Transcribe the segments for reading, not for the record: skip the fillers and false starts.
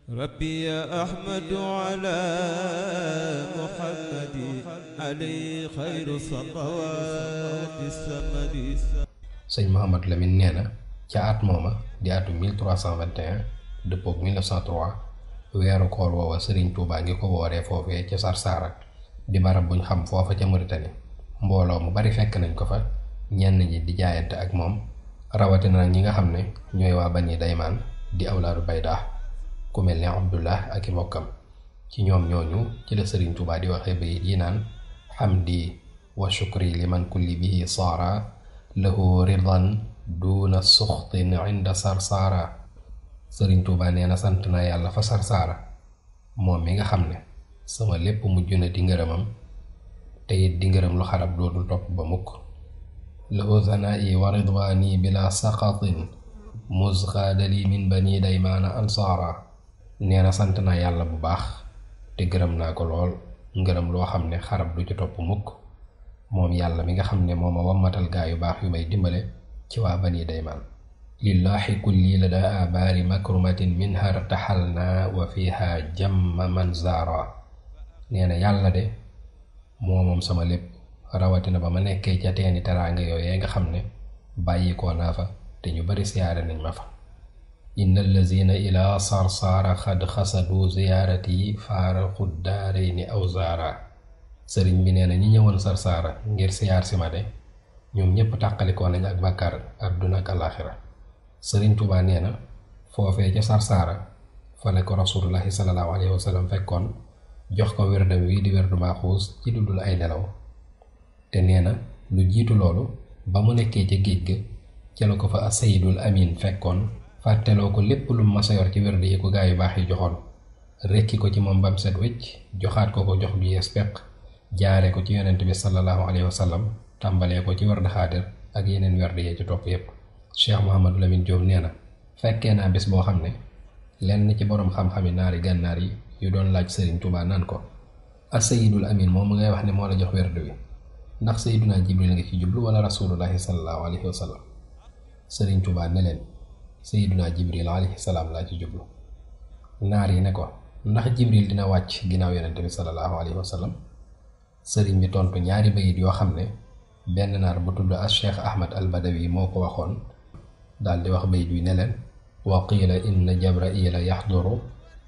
ربي يا أحمد على محمد علي خير الصلوات السمد. sëñ Mouhamad Lamine nee na ca at mooma di atu 1321 dëppook 1903 weeru koor woowa Sëriñ Tuubaa ngi ko wooree foofee ca Sarsara di barab buñ xam foofa ca Mauritanie. mbooloo mu bari fekk nañ ko fa, ñenn ñi di jaayante ak moom, rawatina nag ñi nga xam ne ñooy waa Bani Daymaan di awlaadu Baydaa, ku mel ne Abdullah ak i mbokkam. ci ñoom ñooñu ci la Sëriñ Tuubaa di waxee bayit yi naan xamdi wa shukri liman kulli bihi saara lahu ridan duna suxtin inda Sarsara. Sëriñ Tuubaa nee na sant naa yàlla fa Sarsara moom mi nga xam ne sama lépp mujj na di ngërëmam, te it di ngërëm lu xarab dootul topp ba mukk. lahu zanaa'i wa ridwaani bila saqatin musqaadali min Bani Daymaana ansaara. nee na sant naa yàlla bu baax te gërëm naa ko lool, ngërëm loo xam ne xarab du ci topp mukk, moom yàlla mi nga xam ne moo ma wammatal gaa yu baax yu may dimbale ci waa Bani Daymaan. lillahi kulli lada abaari makrumatin minha irtaxalna wa fiha jamma man zaara. nee na yàlla de moo moom sama lépp, rawatina ba ma nekkee ca teeni teraanga yooyee nga xam ne bàyyikoo naa fa te ñu bari siyaare nañ ma fa. inna allazina ila Sarsara xad xasadu ziyaarati faaraqu daarayni aw zaara. sëriñ bi nee na ñi ñëwoon Sarsara ngir siyaar si ma de ñoom ñépp tàqalikoo nañ ak bàkkaar àdduna ak alaaxira. Sëriñ Tuubaa nee na foofee ca Sarsara fa la ko rasulullahi sallallahu alayhi wa sallam fekkoon, jox ko wérdam wi di wérdu maaxuus ci dudul ay nelaw. te nee na lu jiitu loolu ba mu nekkee ca géej ga ca la ko fa as-Sayyidul Amin fekkoon, fàtteloo ko lépp lu masa yor ci wérdu yi ko gaa yu baax yi joxoon, rekki ko ci moom bam set wecc, joxaat ko jox ju yees peq, jaare ko ci yonent bi sallallahu alayhi wa sallam, tàmbalee ko ci werd xaadir ak yeneen werd yee ci topp yépp. Cheikh Mouhamadou Lamine Diop nee na fekkee naa bés boo xam ne lenn ci boroom xam-xami naari gànnaar yi yu doon laaj Sëriñ Tuubaa naan ko as-Sayyidul Amin moom ngay wax ne moo la jox werd wi, ndax Sayyiduna Jibril nga ci jublu wala rasulullahi sallallahu alayhi wa sallam. Sëriñ Tuubaa ne leen Sayyiduna Jibril alayhi salaam laa ci jublu. naar yi ne ko ndax Jibril dina wàcc ginnaaw yonent bi sallallahu alayhi wa sallam. sëriñ bi tontu ñaari bayit yoo xam ne benn naar bu tudd as Cheikh Ahmad al Badawi moo ko waxoon, daal di wax bayit wi ne leen wa qiila inna Jabraila yaxduru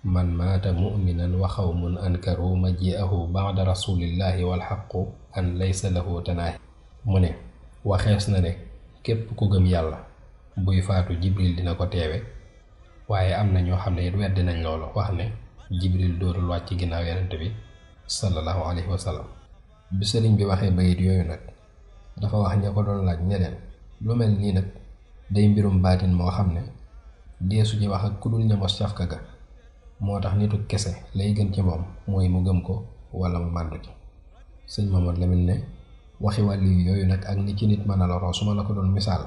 man maata mu'minan wa xawmun ankaru maji'ahu ba'da rasulillahi wal xaqu an laysa lahu tanaahi. mu ne waxees na ne képp ku gëm yàlla buy faatu Jibril dina ko teewe, waaye am na ñoo xam ne it weddi nañ loolu, wax ne Jibril dootul wàcc ginnaaw yonent bi sallallahu alayhi wa sallam. bi sëriñ bi waxee bayit yooyu nag dafa wax ña ko doon laaj ne leen lu mel nii nag day mbirum baatin moo xam ne deesu ci wax ak ku dul ñamos cafka ga, moo tax nitu kese lay gën ci moom mooy mu gëm ko wala mu màndu ci. sëñ Mouhamad Lamine ne waxi wàlli yooyu nag ak ni ci nit mën a loroo su ma la ko doon misaal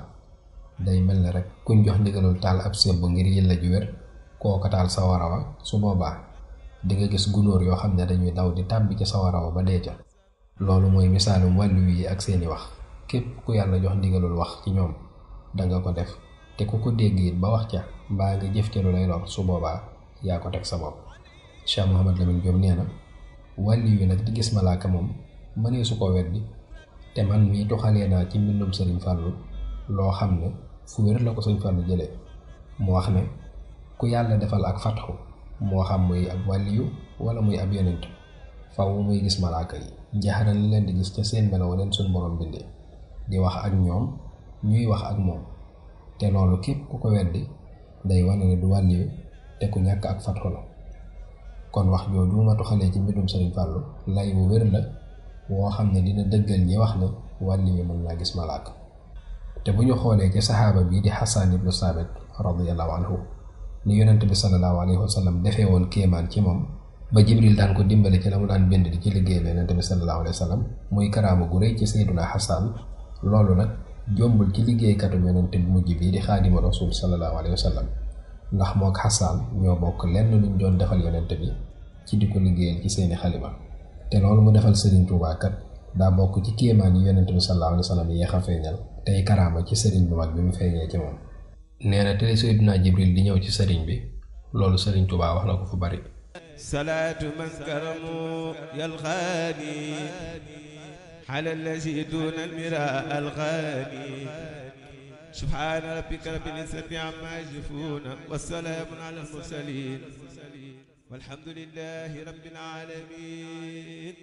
day mel ne rek kuñ jox ndigalul taal ab sëbb ngir yëlla ju wér, kooka taal sawara wa, su boobaa di nga gis gunóor yoo xam ne dañuy daw di tàbbi ci sawara wa ba dee ca. loolu mooy misaalum wàllu yi ak seeni wax. képp ku yàlla jox ndigalul wax ci ñoom danga ko def, te ku ko dégg it ba wax ca mbaa nga jëf ca lu lay lor, su boobaa yaa ko teg sa bopp. Cheikh Mouhamad Lamine Diop nee na wàllu yi nag di gis malaaka moom mënee su ko weddi, te man mii tuxalee naa ci mbindum Sëriñ Fàllu loo xam ne fu wér la ko Sëriñ Fàllu jëlee. mu wax ne ku yàlla defal ak fatxu, moo xam muy ab wàlliyu wala muy ab yonent, faw muy gis malaaka yi jaxaral leen di gis ca seen melaw leen suñ borom bindee, di wax ak ñoom ñuy wax ak moom. te loolu képp ku ko weddi day wane ne du wàlliyu te ku ñàkk ak fatxu la. kon wax jooju ma tuxalee ci mbindum Sëriñ Fàllu lay bu wér la woo xam ne dina dëggal ñi wax ne wàlliyu mën naa gis malaaka. te bu ñu xoolee ci saxaaba bii di Xasaan ibnu Saabit radiyallahu anhu ni yonent bi sallallahu alayhi wa sallam defee woon kéemaan ci moom ba Jibril daan ko dimbale ci la mu daan bind di ci liggéey yonent bi sallallahu alayhi wa sallam, muy karaama gu rëy ci Sayyiduna Xasaan. loolu nag jombul ci liggéeykatu yonent bi mujj bii di Xaadimu Rasuul sallallahu alayhi wa sallam, ndax mook Xasaan ñoo bokk lenn luñ doon defal yonent bi ci di ko liggéeyal ci seeni xalima. te loolu mu defal Sëriñ Tuubaa kat daa bokk ci kéemaan yi yonent bi sallallahu alayhi wa sallam yéex a feeñal tey karaama ci sëriñ bu mag bi mu feeñee ci moom. nee na te Sayyiduna Jibril di ñëw ci sëriñ bi loolu Sëriñ Tuubaa wax na ko fu bari. salaatu man karamu yalqaani ala allazi duna almira alqaani subhaana rabbika rabbil izzati amma yasifuuna wa salaamun ala almursaliin walhamdulillahi rabbil aalamiin